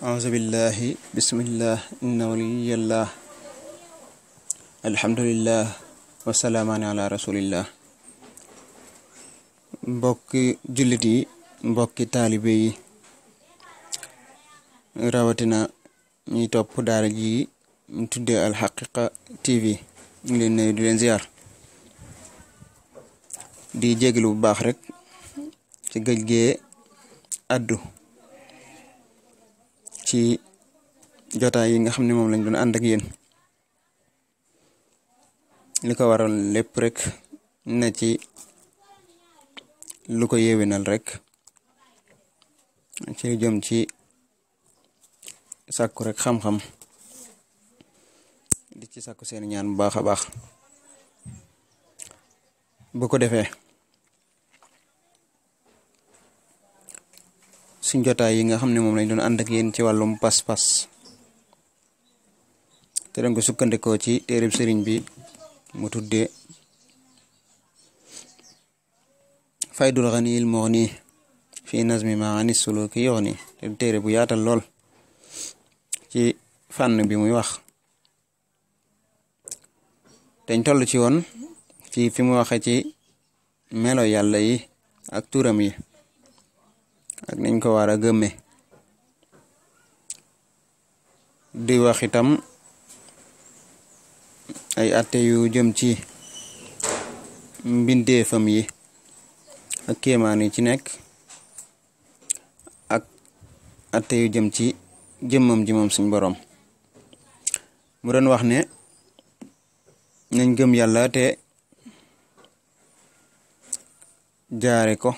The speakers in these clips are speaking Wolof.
أعوذ بالله بسم الله إن ولي الله الحمد لله والسلام على رسول الله mbokki jullit yi mbokki taalibe yi rawatina ñuy topp daara ji ñu tuddee Al Haqiqa TV ñu leen nuyu di leen ziar di jégalu bu baax rek ci gëj gee addu ci jotaay yi nga xam ne moom lañ doon ànd ak yéen li ko waral lépp rek na ci lu ko yéwénal rek ci jëm ci sàkku rek xam-xam di ci sàkku seen ñaan bu baax a baax bu ko defee suñ jotaay yi nga xam ne moom lañ doon ànd ak yéen ci wàllum pas-pas te dañ ko sukkandikoo ci téereb sëriñ bi mu tuddee faydul ghaniyil mughni fi nazmi maani suluki yughni te téere bu yaatal lool ci fànn bi muy wax dañ toll ci woon ci fi mu waxe ci melo yàlla yi ak turam yi ak nañ ko war a gëmme di wax itam ay atte yu jëm ci mbindeefam yi ak kéemaan yi ci nekk ak atte yu jëm ci jëmmam ji moom suñ boroom mu doon wax ne nañ gëm yàlla te jaare ko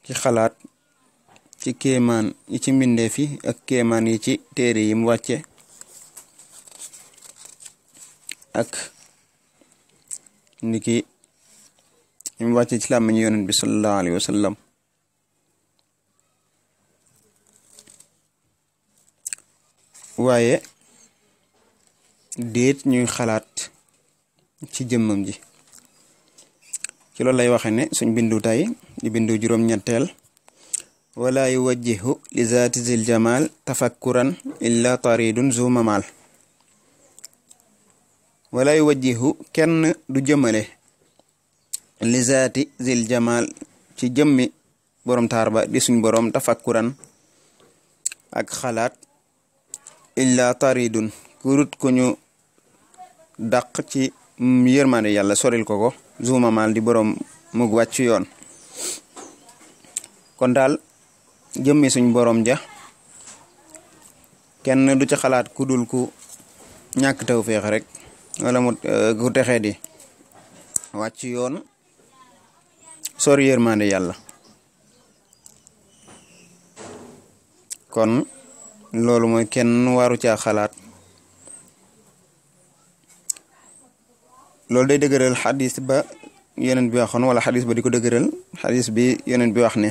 ci xalaat ci kéemaan yi ci mbindeef yi ak kéemaan yi ci téere yi mu wàcce ak niki yi mu wàcce ci làmmiñu yonent bi sallallahu alayhi wa sallam waaye déet ñuy xalaat ci jëmmam ji ci loolu lay waxe ne suñ bindu tay di bindu juróom-ñetteel wala yuwajjihu li zaati zil jamal tafakkuran illa taridun zu mamal wala yuwajjihu kenn du jëmale li zaati zil jamal ci jëmmi borom taar ba di suñ borom tafakkuran ak xalaat illa taridun kurut ku ñu dàq ci yërmande yàlla soril ko zu mamal di borom mug wàcc yoon kon daal jëmmi suñ borom ja kenn du ci xalaat ku dul ku ñàkk tawfeex rek wala mu ku texee di wàcc yoon sori yërmande yàlla kon loolu mooy kenn waru caa xalaat loolu day dëgëral xadis ba yonent bi waxoon wala xadis ba di ko dëgëral xadis bi yonent bi wax ne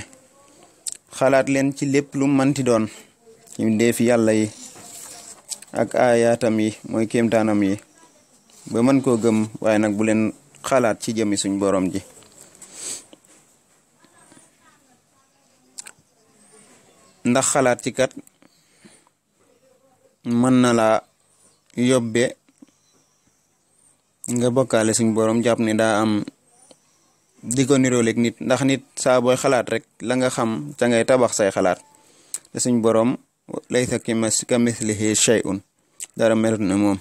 xalaat leen ci lépp lu manti doon ci deefi yàlla yi ak ayaatam yi mooy kéemtaanam yi ba mën koo gëm waaye nag bu leen xalaat ci jëmi suñ borom ji ndax xalaat ci kat mën na la yóbbe nga bokkaale suñ borom jàpp ne daa am di ko niroolek nit ndax nit saa booy xalaat rek la nga xam ca ngay tabax say xalaat te suñ borom laysa kamithlihi shay'un dara melut na moom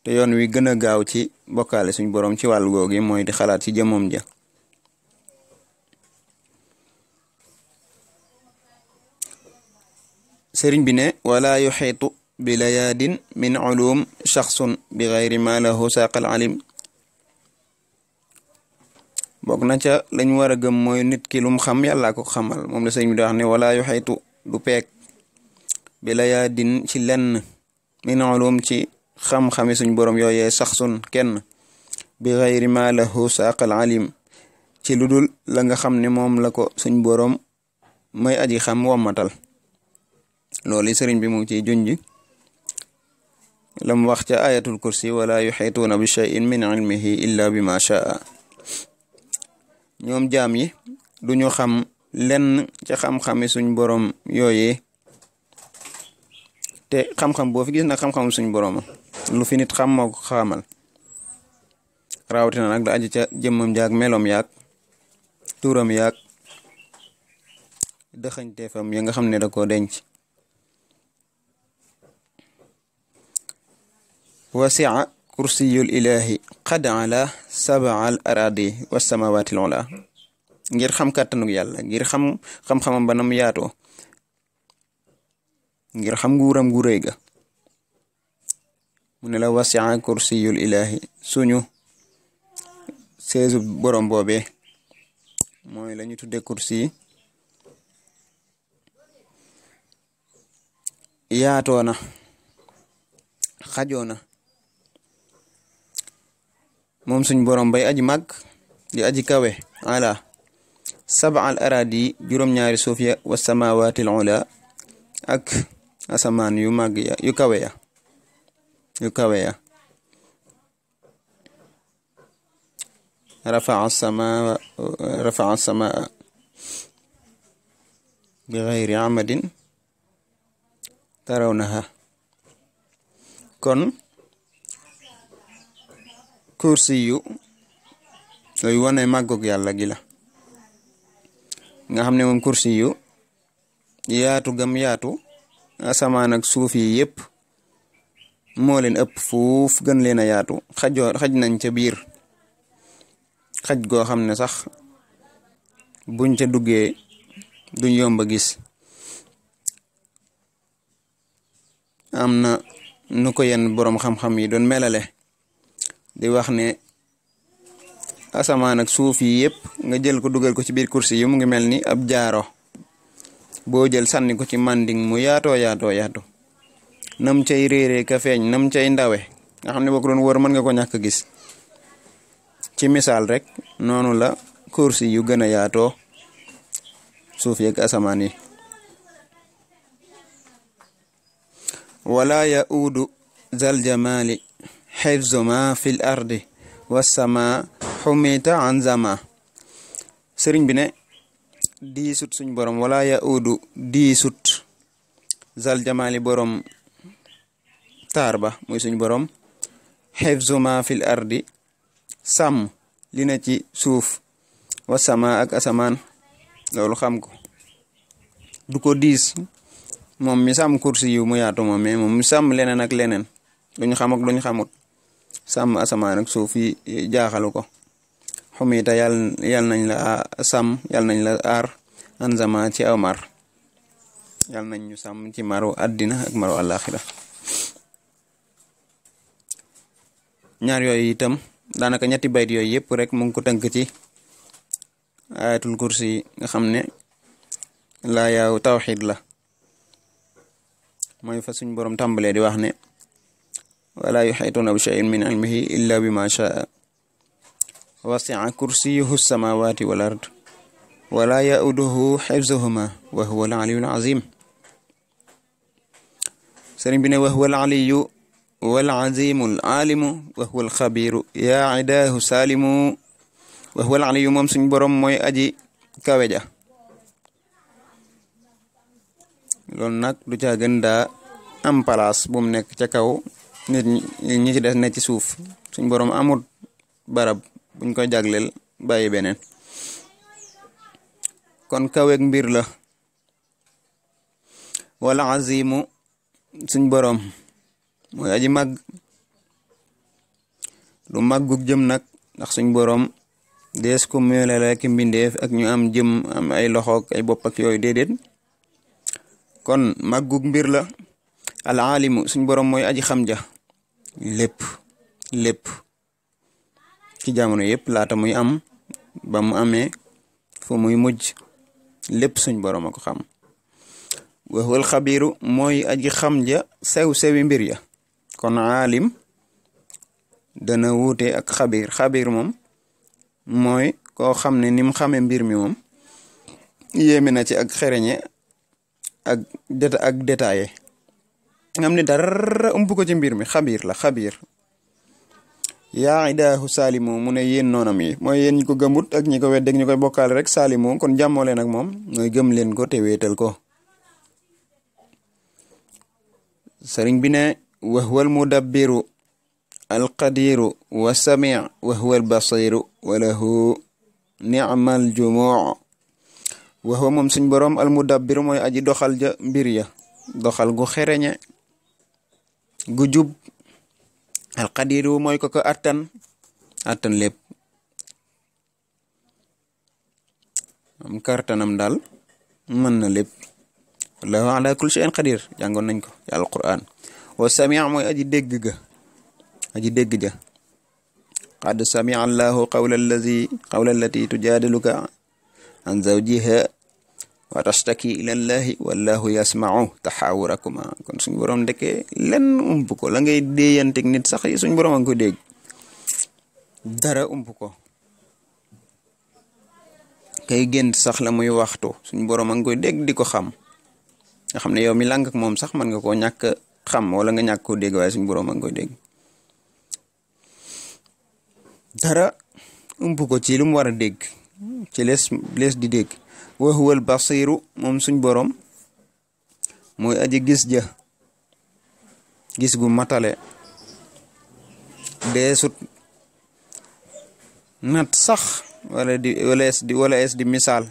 te yoon wi gën a gaaw ci bokkaale suñ borom ci wàllu googi mooy di xalaat ci jëmmam ja sëriñ bi ne wala yuxiitu bi layaadin min ulum shaxsun bi gayri ma lahu saqal alim bokk na ca lañ war a gëm mooy nit ki lum xam yàlla ko xamal moom la sëriñ bi di wax ne wala yuxiitu du peeg bi layaadin ci lenn min ulum ci xam-xami suñ borom yooyee shaxsun kenn bi gayri ma lahu saqal alim ci lu dul la nga xam ne moom la ko suñ borom may aji xam wommatal loolu sëriñ bi mu ngi ciy junj lam wax ca ayatul kursi wala yuxiituuna bi shay'in min ilmihi illa bima shaa ñoom jaam yi duñu xam lenn ci xam-xami suñ borom yooyee te xam-xam boo fi gis nag xam-xam suñ borom lu fi nit xam moo ko xamal rawatina nag da aji ca jëmmam jaag melom yaag tuuram yaag dëxañteefam ya nga xam ne da koo denc. wasia kursiyul ilahi qad ala sab'al aradi was samawati al ula ngir xam kàttanug yàlla ngir xam-xamam banam yaatoo ngir xam nguuram gu rëy ga mu ne la wasia kursiyul ilahi suñu seesu borom boobee mooy la ñu tudde kursi yaatoona xajoona moom suñ borom bay aji màgg di aji kawe ala sab'al aradi juróom-ñaari suuf ya wa samawaatil ula ak asamaan yu màgg ya yu kawe ya rafa'a samaa bi ghayri amadin tarawnaha kon kursi yu looy wane màggug yàlla gi la nga xam ne moom kursi yu yaatu gam yaatu asamaan ak suuf yi yépp moo leen ëpp fuuf gën leen a yaatu xaj nañ ca biir xaj goo xam ne sax buñ ca duggee duñ yomba gis am na nu ko yenn boroom xam-xam yi doon melale di wax ne asamaan ak suuf yi yépp nga jël ko dugal ko ci biir kursi yu mu ngi mel ni ab jaaro boo jël sànni ko ci manding mu yaatu nam cay réeree ka feeñ nam cay ndawe nga xam ne boo ko doon wër mën nga ko ñàkk gis ci misaal rek noonu la kursi yu gën a yaatoo suuf yeeg asamaan yi wala yaudu zal jamali xifzu ma fil ardi wasama xumita an zama sëriñ bi ne diisut suñ borom wala yaudu diisut zal jamali borom taar ba muy suñ borom xifzu ma fil ardi sàmm li na ci suuf wasama ak asamaan loolu xam ko du ko diis moom mi sàmm kursi yu mu yaatu moom mais moom mi sàmm leneen ak leneen luñ xam ak luñ xamut sàmm asamaan ak suuf yi jaaxalu ko xumita yàll nañ la sàmm yàll nañ la aar anzama ci aw mar yàll nañ ñu sàmm ci maru àddina ak maru àllaaxira ñaar yooyu itam daanaka ñetti bayt yooyu yëpp rek mu ngi ko tënk ci ayatul kursi nga xam ne laa yaaw tawxid la mooy fa suñ borom tàmbalee di wax ne wala yuxaytuuna bi shay'in min ilmihi illa bima shaa wasi'a kursiyuhu samawati wal ard wala yauduhu xifzuhuma wa huwa al aliyu al azim sëriñ bi ne wa huwa al aliyu wal azimu al alimu wa huwa al xabiru yaa idaahu saalimu wa huwa al aliyu moom suñ borom mooy aji kawe ja loolu nag du ca gën daa am place bu mu nekk ca kaw nit ñi ci des ne ci suuf suñ borom amul barab buñ koy jagleel bàyyi beneen kon kaweeg mbir la wala azimu suñ borom mooy aji màgg du màggug jëm nag ndax suñ borom dees ko melale ki mbindeef ak ñu am jëm am ay loxoog ay bopp ak yooyu déedéet kon màggug mbir la al alimu suñ borom mooy aji xam ja lépp ci jamono yëpp laata muy am ba mu amee fu muy mujj lépp suñ borom a ko xam wa huwal xabiru mooy aji xam ja sew-sewi mbir ya kon alim dana wuute ak xabir moom mooy koo xam ne ni mu xamee mbir mi moom yéeme na ci ak xereñe ak détaillé nga xam ne dara ump ko ci mbir mi xabir la xabir yaa idaahu saalimu mu ne yéen noonam yi mooy yéen ñi ko gëmut ak ñi ko wedd ak ñi koy bokkaale rek saalimu kon jàmmoo leen ak moom mooy gëm leen ko te wéetal ko sëriñ bi ne wa huwa al mudabbiru al qadiru wa sami wa huwa al basiru wa lahu ni'mal jumuu wa huwa moom suñ borom al mudabbiru mooy aji doxal ja mbir ya doxal gu xereñe gu jub al qadiru mooy ko attan lépp am kartanam daal mën na lépp wallahu ala kulli shay'in qadir jàngoon nañ ko ci alquran wa samia mooy aji dégg ja qad samia allahu qawla allati tujadiluka an zawjiha wa tashtaki ila allahi wallahu yasma'u taxawurakuma kon suñ borom ndeke lenn ump ko la ngay déeyanteeg nit sax yi suñ borom a ngi ko dégg dara ump ko kay gént sax la muy waxtu suñ borom a ngi koy dégg di ko xam nga xam ne yow mi làng ak moom sax mën nga koo ñàkk xam wala nga ñàkk koo dégg waaye suñ borom a ngi koy dégg dara ump ko ci lu mu war a dégg ci lees di dégg wa huwal basiru moom suñ borom mooy aji gis ja gis gu matale deesut nat sax wala es di misaal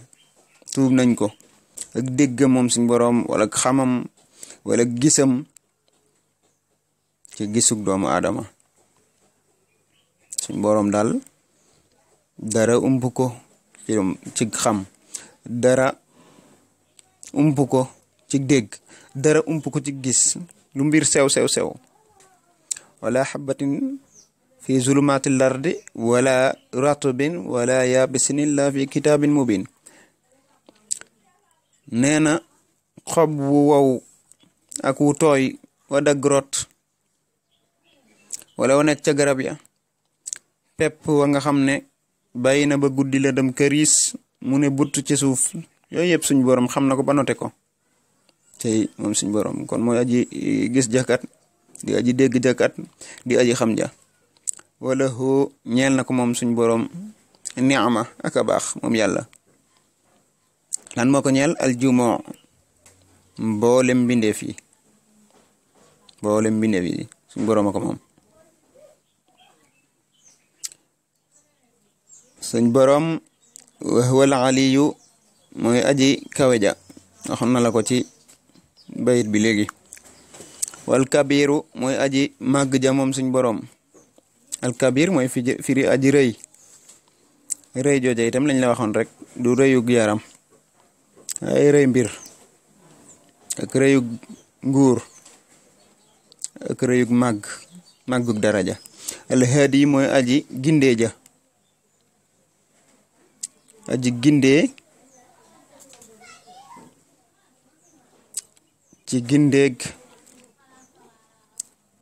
tuub nañ ko ak déggam moom suñ borom wala xamam wala gisam ci gisug doomu aadama suñ borom daal dara ump ko ci xam dara ump ko ci dégg dara ump ko ci gis lu mbir sew wala xabatin fi zulumatil ardi wala ratbin wala yabisin illa fi kitabin mubin nee na xob wu wow ak wu tooy wa dagg rot wala wa nekk ca garab ya pepp wa nga xam ne bàyyi na ba guddi la dem këriis mu ne butt ci suuf yooyu yëpp suñ borom xam na ko ba note ko tey moom suñ borom kon mooy aji gis jakat di aji dégg jakat di aji xam ja wala hu ñeel na ko moom suñ borom ni'ama ak a baax moom yàlla lan moo ko ñeel aljumoo mboolem mbindeef yi suñ borom a ko moom suñ borom wa huwal aliyu mooy aji kawe ja waxoon na la ko ci bayit bi léegi wal kabiru mooy aji màgg ja moom suñ borom al kabir mooy firi aji rëy jooja itam lañ la waxoon rek du rëyug yaram ay rëy mbir ak rëyug nguur ak rëyug màggug daraja al hadi mooy aji gindee ja aji gindee ci gindeeg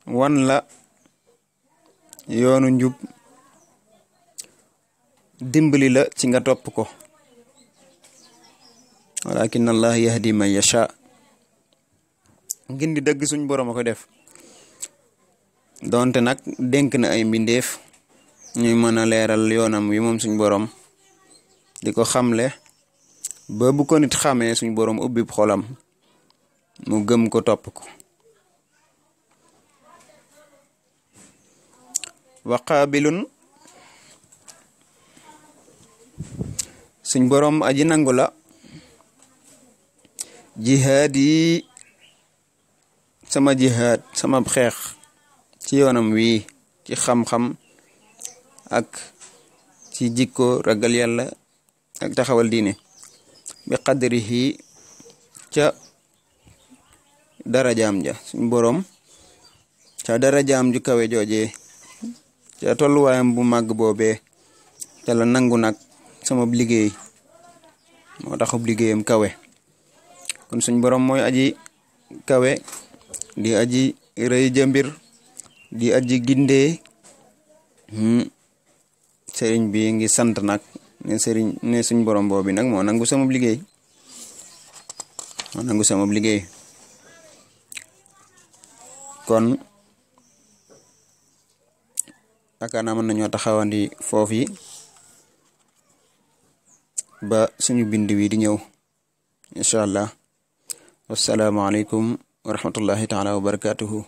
wan la yoonu njub dimbali la ci nga topp ko walakin allah yahdi man yasha gindi dëgg suñ borom a ko def donte nag dénk na ay mbindeef ñuy mën a leeral yoonam wi moom suñ borom di ko xamle ba bu ko nit xamee suñ borom ubbi xolam mu gëm ko topp ko wa qaabilun suñ borom aji nangu la jihaad yi sama jihaad sama xeex ci yoonam wi ci xam-xam ak ci jikko ragal yàlla ak taxawal diine bi qadrihi ca darajaam ja suñ borom ca darajaam ju kawe jooje ca tolluwaayam bu màgg boobee ca la nangu nag sama liggéey moo taxub liggéeyam kawe kon suñ borom mooy aji kawe di aji rëy jëmbir di aji gindee sëriñ bi ngi sant nag ne suñ borom boobi nag moo nangu sama liggéey kon yaakaar naa mën nañoo taxawandi foofu yi ba suñu bind wi di ñëw incha allah wassalaamu aleykum wa rahmatullahi taala wa barakatuhu